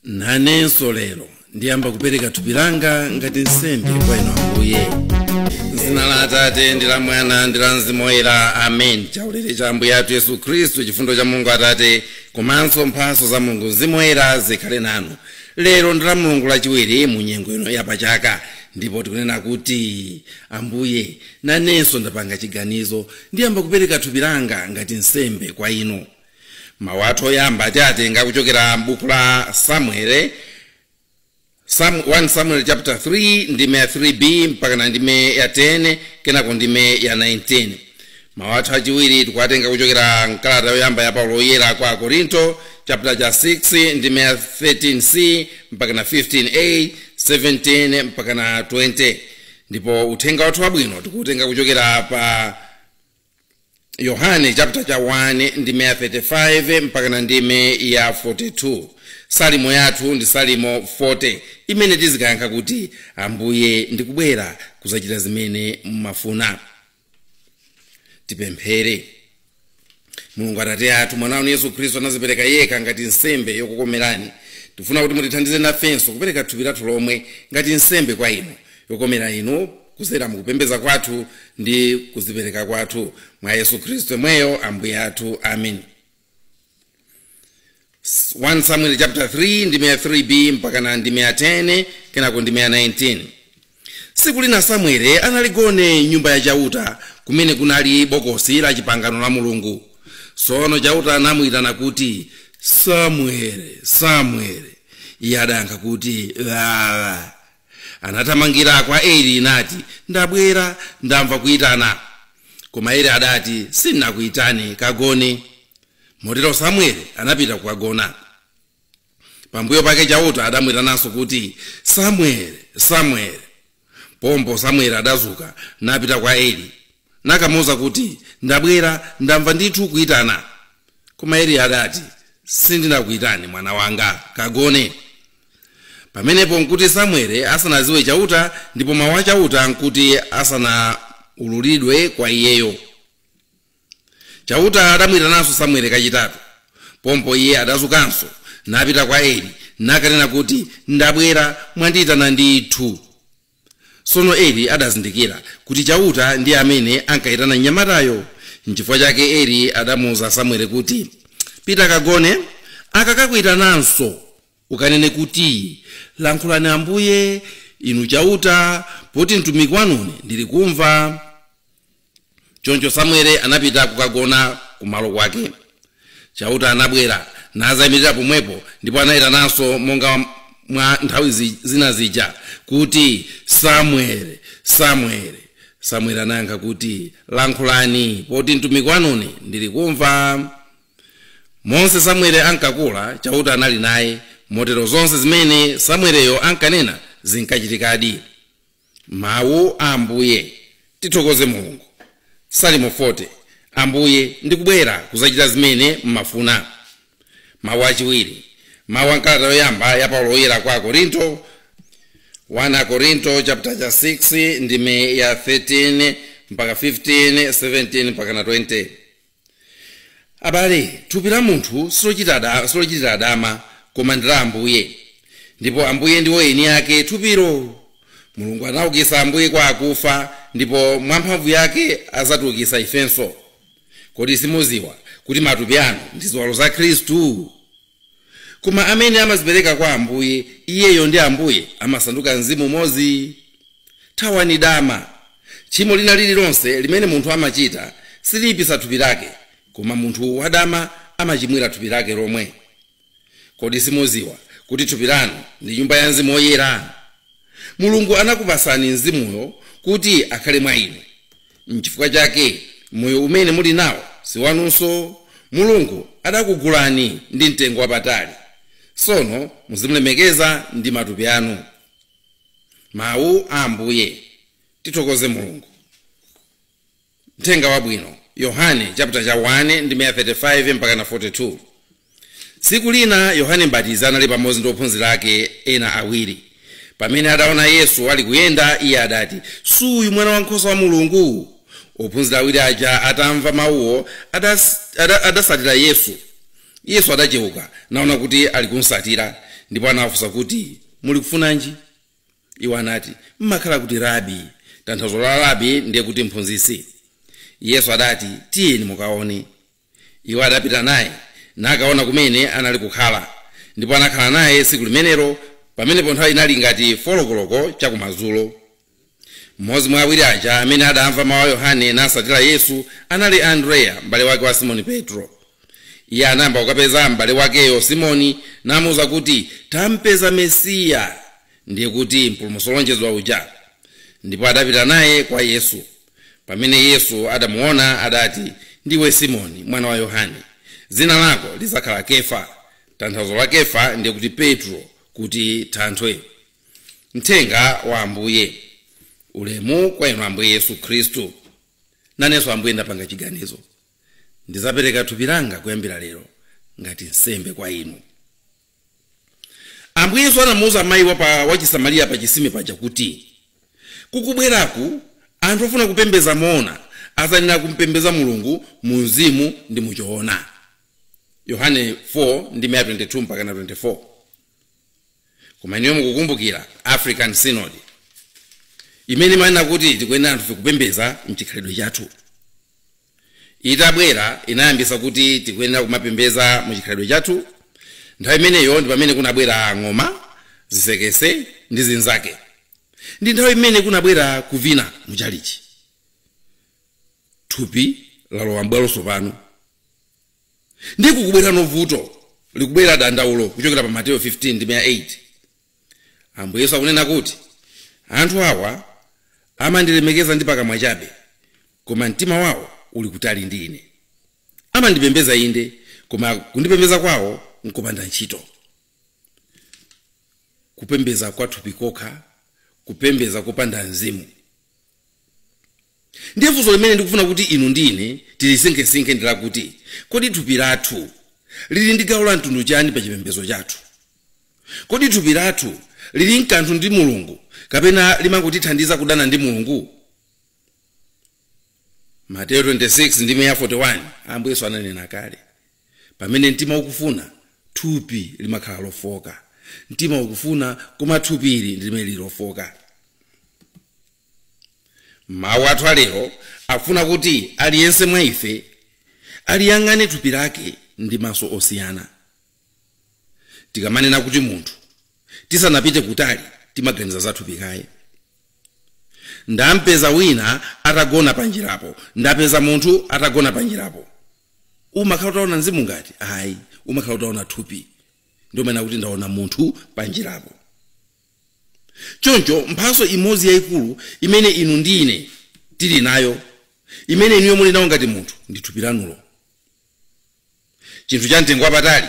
Nanenso lero ndiyamba kupereka thupi langa ngati nsembe kwa inu Ambuye. Zina la Atate ndi la Mwana ndi la Mzimu Woyera, amen. Chaulere cha Ambuye athu Yesu Khristu, chifundo cha Mulungu Atate komanso mphatso za Mulungu Mzimu Woyera zikhale nanu. Lero ndi la Mulungu lachiwiri mu nyengo ino yapachaka, ndipo tikunena kuti Ambuye, nanenso ndapanga chiganizo, ndiyamba kupereka thupi langa ngati nsembe kwa inu. Mawu athu oyamba tiatenga kuchokera m'buku la Samuele, 1 Samuel chapter 3 ndime ya 3b mpaka na ndime ya 10, kenako ndime ya 19. Mawu athu achiwiri tikuwatenga kuchokera mkalata yoyamba ya Paulo Oyera kwa Akorinto chapter cha 6 ndime ya 13c mpaka na 15a, 17 mpaka na 20. Ndipo uthenga wathu wabwino tikuutenga kuchokera pa Yohane chapter cha 1 ndime ya 35 mpaka na ndime ya 42. Salimo yathu ndi Salimo 40 imene tizikayankha kuti Ambuye ndikubwera kuzachita zimene mumafuna. Tipemphere. Mulungu Atate athu, mwana wanu Yesu Khristu anazipereka yekha ngati nsembe yokukomerani. Tifuna kuti mutithandize nafenso kupereka thupi lathu lomwe ngati nsembe kwa inu, yokomera inu kuzera mukupembedza kwathu ndi kuzipereka kwathu mwa Yesu Khristu yemweyo Ambuye athu, amen. 1 Samuel chapter 3 ndime ya 3b mpaka na ndime ya 10, kenako ndime ya 19. Tsiku lina Samuele analigone nyumba ya Chauta kumene kunali bokosi la chipangano la Mulungu. Tsono Chauta anamuyitana kuti, Samuele, Samuele. Iye adayankha kuti, Wawa. Anathamangira kwa Eli nati, Ndabwera, ndamva kuyitana. Koma Eli adati, Sindinakuyitane, kagone. Motero Samuele anapita kukagona. Pambuyo pake Chauta adamuyitananso kuti, Samuele, Samuele. Pompo Samuele adazuka napita kwa Eli nakamuwuza kuti, Ndabwera, ndamva ndithu kuyitana. Koma Eli adati, Sindinakuyitane mwana wanga, kagone. Pamenepo nkuti Samuele asanaziwe Chauta, ndipo mawu a Chauta nkuti asanaululidwe kwa iyeyo. Chauta adamuyitananso Samuele kachitatu. Pompo iye adazukanso napita kwa Eli nakanena kuti, Ndabwera, mwandiyitana ndithu. Tsono Eli adazindikira kuti Chauta ndiye amene ankayitana mnyamatayo. Nchifukwa chake Eli adamuwuza Samuele kuti, Pita kagone, akakakuyitananso ukanene kuti, Lankhulani Ambuye, inu Chauta, poti mtumiki wanune ndili kumva. Choncho Samuele anapita kukagona kumalo kwake. Chauta anabwera nazayimirira pomwepo, ndipo anayitananso monga mwa nthawi zina zija kuti, Samuele, Samuele. Samuele anayankha kuti, Lankhulani, poti mtumiki wanune ndili kumva. Monse Samuele ankakula, Chauta anali naye, motero zonse zimene Samueleyo ankanena zinkachitikadi. Mawu a Ambuye. Tithokoze Mulungu. Salimo 40. Ambuye, ndikubwera kuzachita zimene mmafuna. Mawu achiwiri. Mawu a nkalata yoyamba ya Paulo Oyera kwa Akorinto, 1 Akorinto chapter cha 6 ndime ya 13 mpaka 15, 17 mpaka na 20. Abale, thupi la munthu silochitira adama, koma ndi la Ambuye, ndipo Ambuye ndiwo eni ake thupilo. Mulungu anaukitsa Ambuye kwa akufa, ndipo mwa mphamvu yake azatiukitsa ifenso. Kodi simuziwa kuti matupi anu ndi ziwalo za Khristu? Koma amene amazipereka kwa Ambuye, iyeyo ndi Ambuye amasanduka mzimu umodzi. Thawani dama. Tchimo lina lililonse limene munthu amachita siliyipitsa thupi lake, koma munthu wadama amachimwira thupi lake lomwe. Kodi simuziwa kuti thupi lanu ndi nyumba ya Mzimu Woyera? Mulungu anakupasani Mzimuyo kuti akhale mwa inu. Nchifukwa chake moyo umene muli nawo si wanunso. Mulungu adakugulani ndi mtengo wapatali. Tsono muzimulemekeza ndi matupi anu. Mawu a Ambuye. Tithokoze Mulungu. Mthenga wabwino, Yohane chapter cha 1 ndime ya 35 mpaka na 42. Tsiku lina Yohane Mbatizi anali pamodzi ndi ophunzira ake ena awiri. Pamene adaona Yesu ali kuyenda, iye adati, Suyu mwana wankhosa wa Mulungu? Ophunzira awiri aja atamva mawuwo adasatira Yesu. Yesu adachewuka naona kuti ali kumsatira, Ndipo anawafunsa kuti, muli kufunanji? Iwo anati, mmakhala kuti Rabi. Tanthauzo la Rabi ndiye kuti mphunzitsi. Yesu adati, tiyeni mukaone. Iwo adapita naye nakaona kumene anali kukhala, ndipo anakhala naye tsiku limenelo. Pamenepo nthawi inali ngati 4 koloko chakumadzulo. Mmodzi mwa awiri aja amene adamva mawu a Yohane nasatira Yesu anali Andreya, m'bale wake wa Simoni Petro. Iye anayamba kukapeza m'bale wakeyo Simoni, namuwuza kuti, tampeza Mesiya, ndiye kuti mpulumutsi wolonjezedwa uja. Ndipo adapita naye kwa Yesu. Pamene Yesu adamuona, adati, ndiwe Simoni mwana wa Yohane, dzina lako lidzakhala Kefa. Tanthauzo la Kefa ndiye kuti Petro, kuti thanthwe. Mthenga wa Ambuye. Ulemu kwa inu Ambuye Yesu Khristu. Nanenso Ambuye ndapanga chiganizo, ndizapereka thupi langa kuyambira lero ngati nsembe kwa inu. Ambuye Yesu anamuwuza mayi wa Chisamariya pa chisime paja kuti kukubweraku anthu ofuna kupembeza moona azanena kumpembeza Mulungu mu mzimu ndi muchoona. Yohane 4 ndi 22 mpaka na 24. Koma inuyo mukukumbukira African Synod imene imanena kuti tikuyenera anthu kupembeza mchikhalidwe chathu. Itabwera inayambisa kuti tikuyenera kumapembeza muchikhalidwe chathu. Nthawi imeneyo ndi pamene kunabwera ng'oma, zisekese ndi zinzake, ndi nthawi imene kunabwera kuvina muchalichi. Thupi lalowa mbwalo tsopano, ndi kukubwera novuto, likubwera dandaulo kuchokera pa Mateyo 15 ndi 8. Ambuye Yesu akunena kuti anthu awa amandilemekeza ndi pakamwa chabe, koma mtima wawo uli kutali ndi ine. Amandipembeza inde, koma kundipembeza kwawo nkupanda ntchito, kupembeza kwa thupi kokha, kupembeza kopanda mzimu. Ndiye funso limene ndikufuna kuti inu ndi ine tilisinkhesinkhe ndi lakuti, kodi thupi lathu lili ndi gawo la mtundu chani pa chipembedzo chathu? Kodi thupi lathu lili mkanthu ndi Mulungu, kapena limangotithandiza kudana ndi Mulungu? Mateyo 26 ndi 41, Ambuye Yesu ananena kale, pamene mtima ukufuna, thupi limakhala lofoka. Mtima ukufuna, koma thupi ili ndi limene lili lofoka. Mawu athu alero akufuna kuti aliyense mwa ife aliyang'ane thupi lake ndi maso osiyana. Tikamanena kuti munthu, tisanapite kutali timaganiza za thupi kaye. Ndampeza wina atagona panjirapo, ndapeza munthu atagona panjirapo, umakhala utaona mzimu ngati? Ayi, umakhala utaona thupi. Ndiomena kuti ndaona munthu panjirapo. Choncho mphatso imodzi yayikulu imene inu ndi ine tili nayo, imene inuyo muli nawo ngati munthu, ndi thupi lanulo. Chinthu cha mtengo wapatali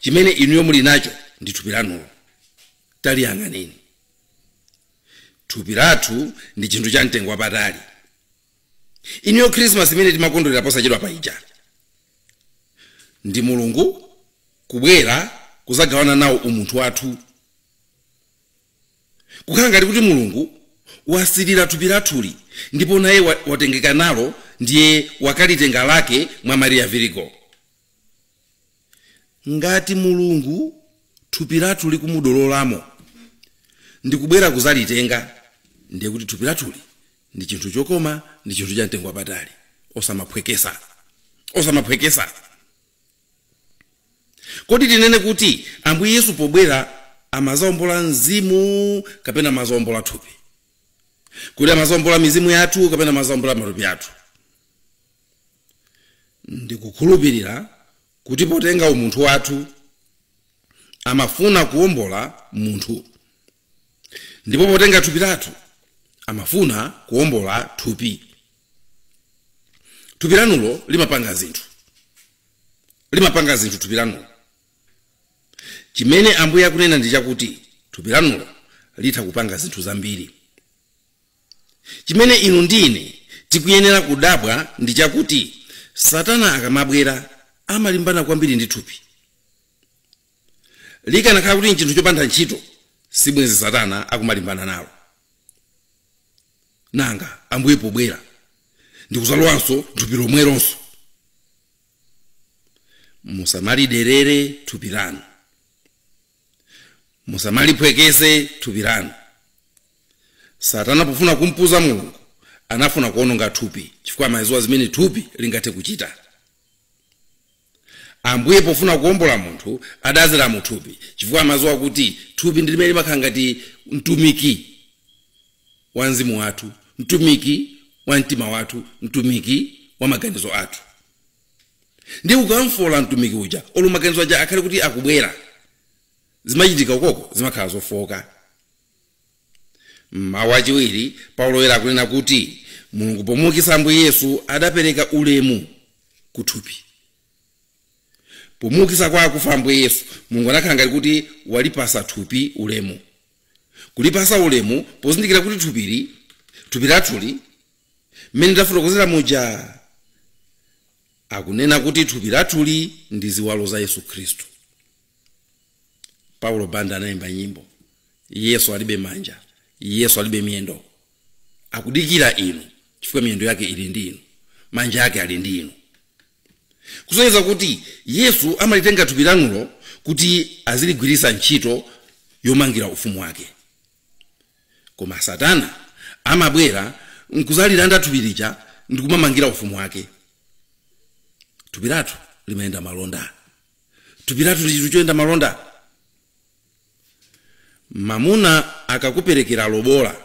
chimene inuyo muli nacho ndi thupi lanulo. Taliyang'aneni. Thupi lathu ndi chinthu cha mtengo wapatali. Inuyo, Khrisimasi imene timakondwerera posachedwa paija ndi Mulungu kubwera kuzagawana nawo umunthu wathu. Kukhala ngati kuti Mulungu wasilira thupi lathuli, ndipo naye watengeka nalo, ndiye wakalitenga lake mwa Mariya Virigo. Ngati Mulungu thupi lathu likumudololamo ndikubwera kuzalitenga, ndiye kuti thupi lathuli ndi chinthu chokoma, ndi chinthu cha mtengo wapatali. Osamaphwekesa, osamaphwekesa. Kodi tinene kuti Ambuye Yesu pobwera amazawombola mzimu kapena amazawombola thupi? Kuti amazawombola mizimu yathu kapena amazawombola matupi athu? Ndikukhulupirira kuti potenga umunthu wathu amafuna kuwombola munthu, ndipo potenga thupi lathu amafuna kuwombola thupi. Thupi lanulo limapanga zinthu, limapanga zinthu thupi lanulo. Chimene Ambuye akunena ndi chakuti thupi lanulo litha kupanga zinthu zambiri. Chimene inu ndine tikuyenera kudabwa ndi chakuti Satana akamabwera amalimbana kwambiri ndi thupi. Likanakhala kuti nchinthu chopanda ntchito, sibwenzi Satana akumalimbana nalo. Nanga Ambuye pobwera ndikuzalowanso thupi lomweronso? Musamaliderere thupi lanu. Musamaliphwekese thupi lanu. Satana pofuna kumpuza Mulungu anafuna kuononga thupi, chifukwa amadziwa zimene thupi lingathe kuchita. Ambuye pofuna kuwombola munthu adazera mu thupi, chifukwa amadziwa kuti thupi ndi limene limakhala ngati mtumiki wa mzimu wathu, mtumiki wa mtima wathu, mtumiki wa maganizo athu. Ndi ukamfola mtumiki uja, olo maganizo aja akhale kuti akubwera, zimachitika ukoko zimakhala zofoka. Mawu achiwiri, Paulo woyera akunena kuti Mulungu pomuukitsa Ambuye Yesu adapereka ulemu ku thupi. Pomuukitsa kwa akufa Ambuye Yesu, Mulungu anakhala ngati kuti walipasa thupi ulemu. Kulipasa ulemu pozindikira kuti thupi lathuli, mmene tafotokozera muja, akunena kuti thupi lathuli ndi ziwalo za Yesu Khristu. Paulo Banda anayimba nyimbo, Yesu alibe manja, Yesu alibe miyendo, akudikira inu, chifukwa miyendo yake ili ndi inu, manja ake ali ndi inu. Kusonyeza kuti Yesu amalitenga thupi lanulo kuti aziligwiritsa ntchito yomangira ufumu wake. Koma Satana amabwera nkuzalilanda thupi lija ndikumamangira ufumu wake. Thupi lathu limayenda malonda. Thupi lathu ndi chinthu choyenda malonda. Mamuna akakuperekera lobola,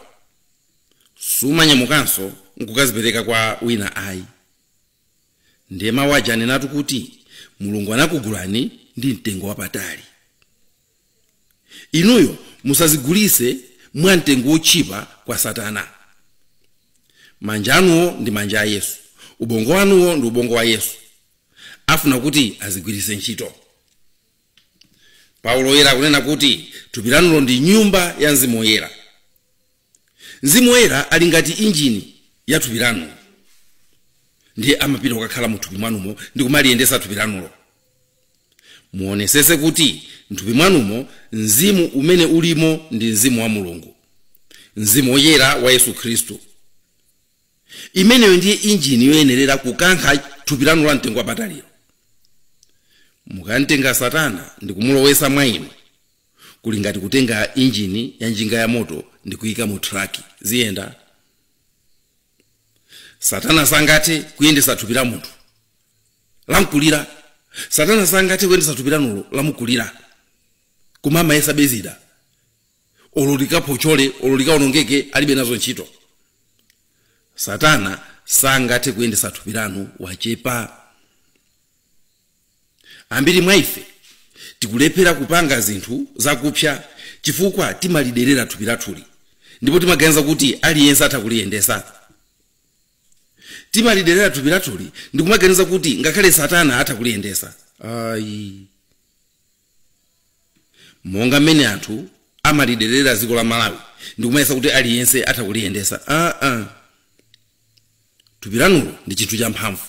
sumanyamukanso nkukazipereka kwa wina ayi. Ndiye mawu aja anenatu kuti Mulungu anakugulani ndi mtengo wapatali. Inuyo musazigulise mwa mtengo wotchipa kwa Satana. Manja anuwo ndi manja a Yesu, ubongo wanuwo ndi ubongo wa Yesu. Afuna kuti azigwiritse ntchito. Paulo woyera akunena kuti thupi lanulo ndi nyumba ya Mzimu Woyera. Mzimu Woyera ali ngati injini ya thupi lanulo, ndiye amapita kukakhala mu thupi mwanumo ndi kumaliyendesa thupi lanulo. Muonesese kuti mthupi mwanumo mzimu umene ulimo ndi mzimu wa Mulungu, Mzimu Woyera wa Yesu Khristu. Imeneyo ndiye injini yoyenerera kukankha thupi lanu la mtengo wapataliro. Mukamtenga Satana ndi kumulowesa mwa inu, kuli ngati kutenga injini ya njinga ya moto ndi kuyika mu traki, ziyenda. Satana sangathe kuyendesa thupi la munthu lamkulira. Satana sangathe kuyendesa thupi lanulo lamukulira, koma amayesa bezida, olo likaphochole, olo likaonongeke, alibe nazo ntchito. Satana sangathe kuyendesa thupi lanu wachepa. Ambiri mwa ife tikulephera kupanga zinthu zakupsa chifukwa timaliderera thupi lathuli, ndipo timaganiza kuti aliyense atha kuliyendesa. Timaliderera thupi lathuli ndikumaganiza kuti ngakhale Satana atha kuliyendesa. Ayi, monga mmene anthu amaliderera dziko la Malawi ndikumayesa kuti aliyense atha kuliyendesa. Thupi lanulo ndi chinthu champhamvu,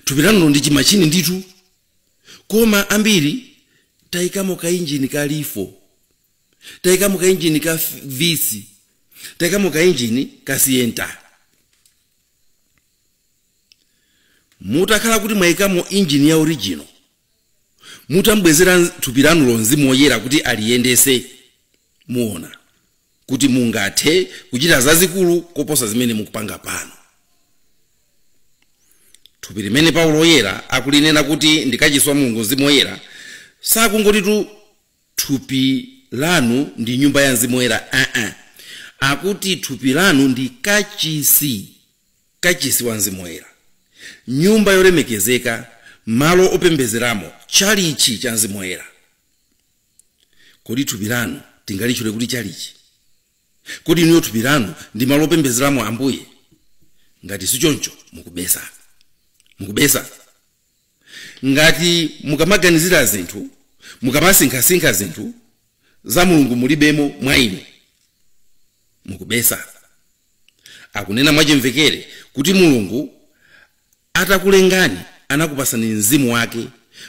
thupi lanulo ndi chimachini ndithu, koma ambiri tayikamo ka injini ka lifo, tayikamo ka injini ka visi, tayikamo ka injini ka sienta. Mutakhala kuti mwayikamo injini ya original, mutambwezera thupi lanulo Mzimu Woyera kuti aliyendese, muona kuti mungathe kuchita zazikulu koposa zimene mukupanga pano. Thupi limene Paulo Woyera akulinena kuti ndi kachisi wa Mulungu Mzimu Woyera, sakungotitu thupi lanu ndi nyumba ya Mzimu Woyera. Akuti thupi lanu ndi kachisi, kachisi wa Mzimu Woyera, nyumba yolemekezeka, malo opembedzeramo, chalichi cha Mzimu Woyera. Kodi thupi lanu tingalitchule kuti chalichi? Kodi inuyo thupi lanu ndi malo opembedzeramo Ambuye? Ngati sichoncho, mukubesa, mukubesa. Ngati mukamaganizira zinthu, mukamasinkhasinkha zinthu za Mulungu mulibemo mwa inu, mukubesa. Akunena mwachimvekere kuti Mulungu atakulengani anakupasani mzimu wake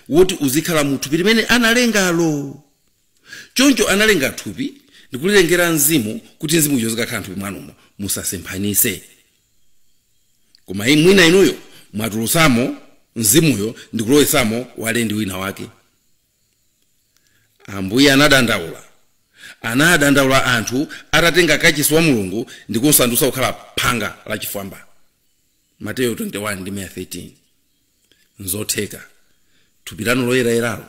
woti uzikhala mu thupi limene analengalo. Choncho analenga thupi ndikulilengera mzimu kuti mzimu uja uzikakhala mthupi mwanumo. Musasemphanise. Koma mwina inuyo mwatulusamo mzimuyo ndikulowesamo walendi wina wake. Ambuye anadandaula. Anadandaula anthu atatenga kachisi wa Mulungu ndi kumsandutsa kukhala phanga lachifwamba. Mateyu 21:13. Nzotheka thupi lanu loyerayeralo,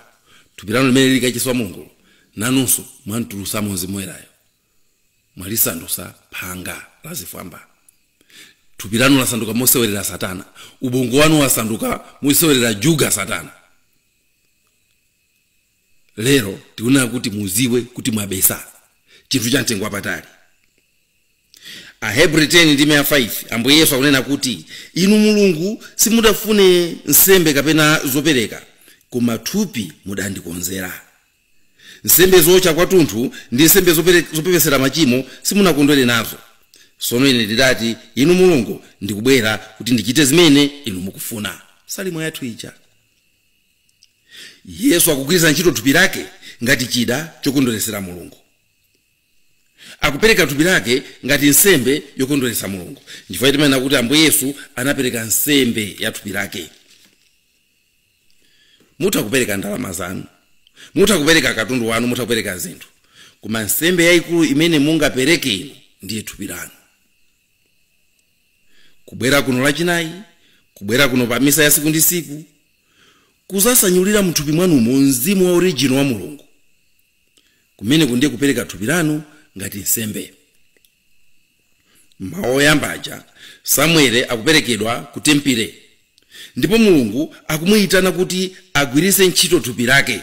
thupi lanu limene lili kachisi wa Mulungu, nanunso mwamtulutsamo Mzimu Woyerayo, mwalisandutsa phanga lazifwamba. Thupi lanu lasanduka mosewerera Satana, ubongo wanu wasanduka mosewerera juga Satana. Lero tikunena kuti muziwe kuti mwabesa chinthu cha mtengo wapatali. Ahebri 10:5 Ambuye Yesu akunena kuti inu Mulungu simudafune nsembe kapena zopereka, koma thupi mudandikonzera. Nsembe zocha kwatunthu ndi nsembe zopepesera machimo simunakondwere nazo. Sono ine ndidati, inu Mulungu, ndikubwera kuti ndichite zimene inu mukufuna. Salimo yathu ija. Yesu akugwiritsa ntchito thupi lake ngati chida chokondweresera Mulungu. Akupereka thupi lake ngati nsembe yokondweretsa Mulungu. Chifukwa timanena kuti Ambuye Yesu anapereka nsembe ya thupi lake. Mutha kupereka ndalama zanu, mutha kupereka katundu wanu, mutha kupereka zinthu, koma nsembe yayikulu imene mungapereke inu ndiye thupi lanu. Kubwera kuno Lachinayi, kubwera kuno pa misa ya siku ndi siku, kuzasanyulira mthupi mwanumo mzimu wa original wa Mulungu, kumene kundiye kupereka thupi lanu ngati nsembe. Mawu oyamba aja, Samueli akuperekedwa ku tempile, ndipo Mulungu akumuyitana kuti agwiritse ntchito thupi lake.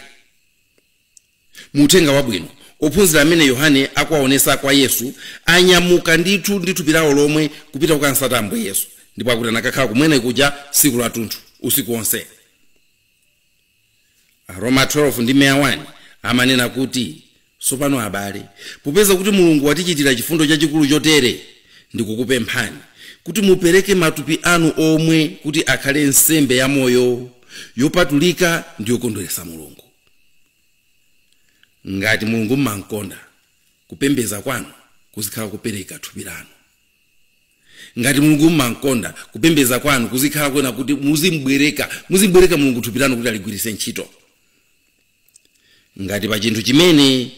Muthenga wabwino, ophunzira amene Yohane akuwaonesa kwa Yesu anyamuka ndithu ndi thupi lawo lomwe kupita kukansata Ambuye Yesu, ndipo akuti anakakhala kumwene kuja tsiku lathunthu usiku wonse. Aroma 12:1 amanena kuti tsopano abale, popeza kuti Mulungu watichitira chifundo chachikulu chotere, ndikukupemphani kuti mupereke matupi anu omwe kuti akhale nsembe ya moyo yopatulika ndi yokondweretsa Mulungu. Ngati Mulungu mmankonda, kupembedza kwanu kuzikhala kupereka thupi lanu. Ngati Mulungu mmankonda, kupembedza kwanu kuzikhala kwena kuti muzimbwereka Mulungu thupi lanu kuti aligwiritse ntchito. Ngati pa chinthu chimene,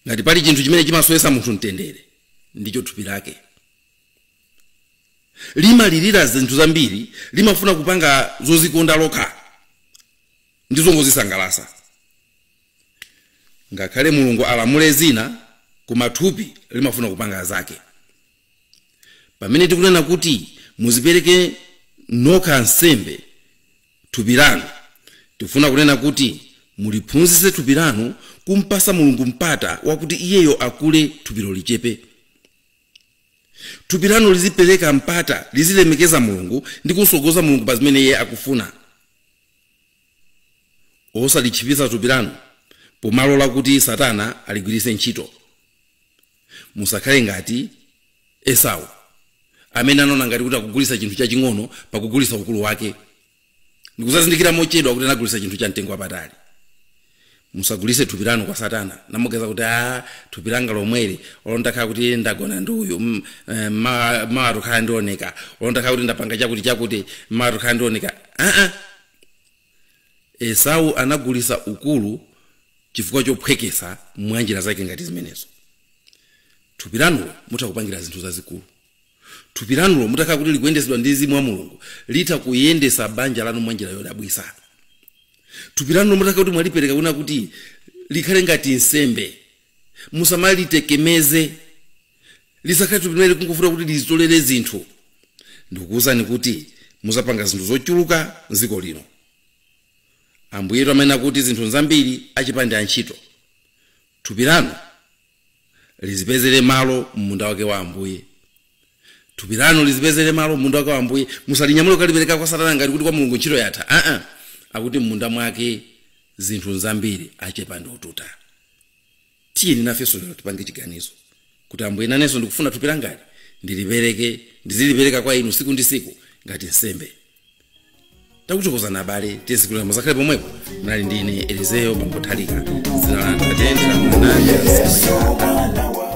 ngati pali chinthu chimene chimasowetsa munthu mtendere, ndicho thupi lake. Limalirira zinthu zambiri, limafuna kupanga zozikonda lokha ndi zongozisangalatsa. Ngakhale Mulungu alamule zina, koma thupi limafuna kupanga zake. Pamene tikunena kuti muzipereke nokha nsembe thupi lanu, tifuna kunena kuti muliphunzitse thupi lanu kumpasa Mulungu mpata wakuti iyeyo akule thupilo lichepe. Thupi lanu lizipereka mpata, lizilemekeza Mulungu ndi kusogoza Mulungu pa zimene iye akufuna. Osalitchipitsa thupi lanu pomalola kuti Satana aligwiritse ntchito. Musakhale ngati Esau amene anaona ngati kuti akugulitsa chinthu chaching'ono pakugulitsa ukulu wake, ndikuzazindikira mochedwa kuti anagulitsa chinthu cha mtengo wapatali. Musagulitse thupi lanu kwa Satana namugeza kuti thupi langa lomweli, olo ndakhala kuti ndagona ndi uyu, mawa tukhala ndioneka, olo ndakhala kuti ndapanga chakuti chakuti, mawa tukhala ndioneka. Esau anagulitsa ukulu chifukwa chophwekesa mwa njira zake ngati zimenezo. Thupi lanulo mutha kupangira zinthu zazikulu. Thupi lanulo mutakhala kuti likuyendetsedwa ndi Mzimu wa Mulungu, litha kuyendetsa banja lanu mwa njira yodabwitsa. Thupi lanulo mutakhala kuti mwalipereka kuna kuti likhale ngati nsembe, musamalitekemeze, lisakhale thupi limene likungofuna kuti lizitolere zinthu. Ndikukuwuzani kuti muzapanga zinthu zochuluka m'dziko lino. Ambuye yetu amanena kuti zinthu zambiri achipande antchito. Thupi lanu lizipezere malo m'munda wake wa Ambuye. Thupi lanu lizipezere malo m'munda wake wa Ambuye. Musalinyamule kukalipereka kwa Satana ngati kuti kwa Mulungu ntchito yatha. Akuti m'munda mwake zinthu zambiri achepa ndi otuta. Tiyeni nafenso lero tipange chiganizo kuti Ambuye, nanenso ndikufuna thupi langali ndilipereke, ndizilipereka kwa inu siku ndi siku ngati nsembe. Takuthokozani abale, tiyesi kuti muzakhale pomwepo. Munali ndi ine Elizeyo Bambo Thalika. Dzina la Atate ndi la Mwana ndi la Mzimu Woyera.